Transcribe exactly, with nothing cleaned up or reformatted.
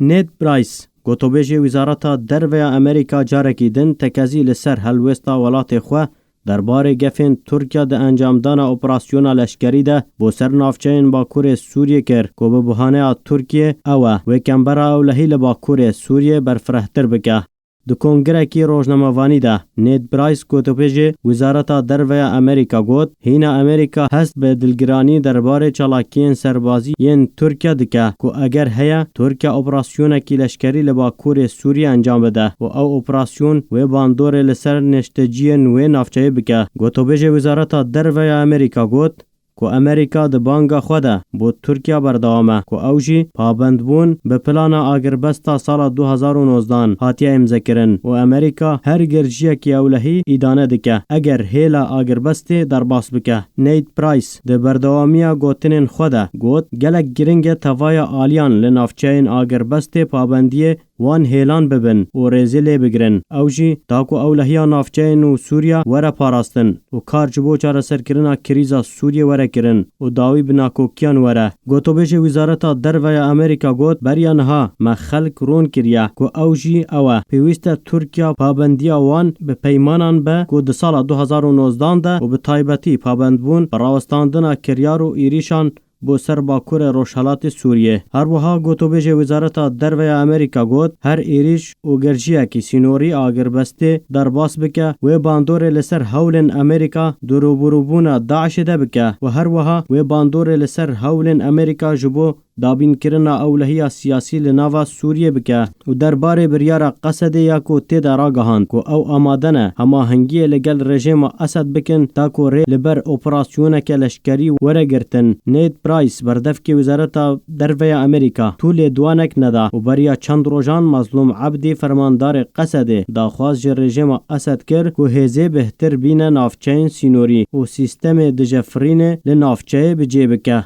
Ned Price, gotobêjê Wizareta Derve ya Amerîka carekî din tekezî li ser helwêsta welatê xwe derbarê gefên Tirkiye di encamdana operasyona leşkerî de bo ser navçeyên Bakurê Sûriyê kir ku bi buhaneya Tirkiye ew e wê kembera ewlehî li Bakurê Sûriyê berfirehtir bike. Di kongirekî rojnamevanî de Ned Price, gotobêjê Wizareta Derve ya Amerîka got, hîna Amerîka hest bi dilgiranî derbarê çalakiyên serbazî yên Tirkiye dike ku eger heye, Tirkiye operasyonekî leşkerî li Bakurê Sûriyê encam bide û ew operasyon wê bandorê li ser neşteciyên wê navçeyê bike. Gotobêjê Wizareta Derve ya Amerîka got, ku Amerîka di banga xwe de bo Tirkiye berdewam e, ku ew jî pabendbûn bi plana agirbesta sala du hazar û nozdan hatiye îmzekirin û Amerîka her girjiyekî ewlehî îdane dike, eger hêla agirbestê derbas bike. Ned Price di berdewamiya gotinên xwe de got, gelek giring e tevaya aliyan li navçeyên agirbestê pabendiyê wan hêlan bibin û rêzê lê bigirin. Ew jî, da ku ewlehiya navçeyên û Sûriya were parastin û kar ji bo çareserkirina krîza Sûriyê were kirin û dawî bi nakokiyan were. Gotobêjê Wizareta Derve ya Amerîka got, beriya niha me xelk rûn kiriye ku ew jî ew e. Pêwîst e Tirkiye pabendiya wan bi peymanan be ku di sala du hazar û nozdan de û bi taybetî pabendbûn bi rawestandina kiryar û êrîşan bo ser bakurê rojhelatê Sûriyê. Her wiha gotobêjê Wizareta Derve ya Amerîka got, her êrîş û girjiyekî sînorî agirbestê derbas bike, wê bandorê li ser hewlên Amerîka di rûbirûbûna DAIŞê de bike û her wiha wê bandorê li ser hewlên Amerîka ji bo dabînkirina ewlehiya siyasî li nava Sûriyê bike. Û derbarê biryara Qesedê ya ku tê de ragihand ku ew amade ne hemahengiyê li gel rejêma Esed bikin, ta ku rê li ber operasyoneke leşkerî were girtin. Ned Price, berdevkê Wizareta Derve ya Amerîka, tu lêdwanek neda û beriya çend rojan Mazlûm Ebdî, fermandarê Qesedê, daxwaz ji rejêma Esed kir ku hêzê bêhtir bîne navçeyên sînorî û sîstemê dijefirînê li navçeyê bi cê bike.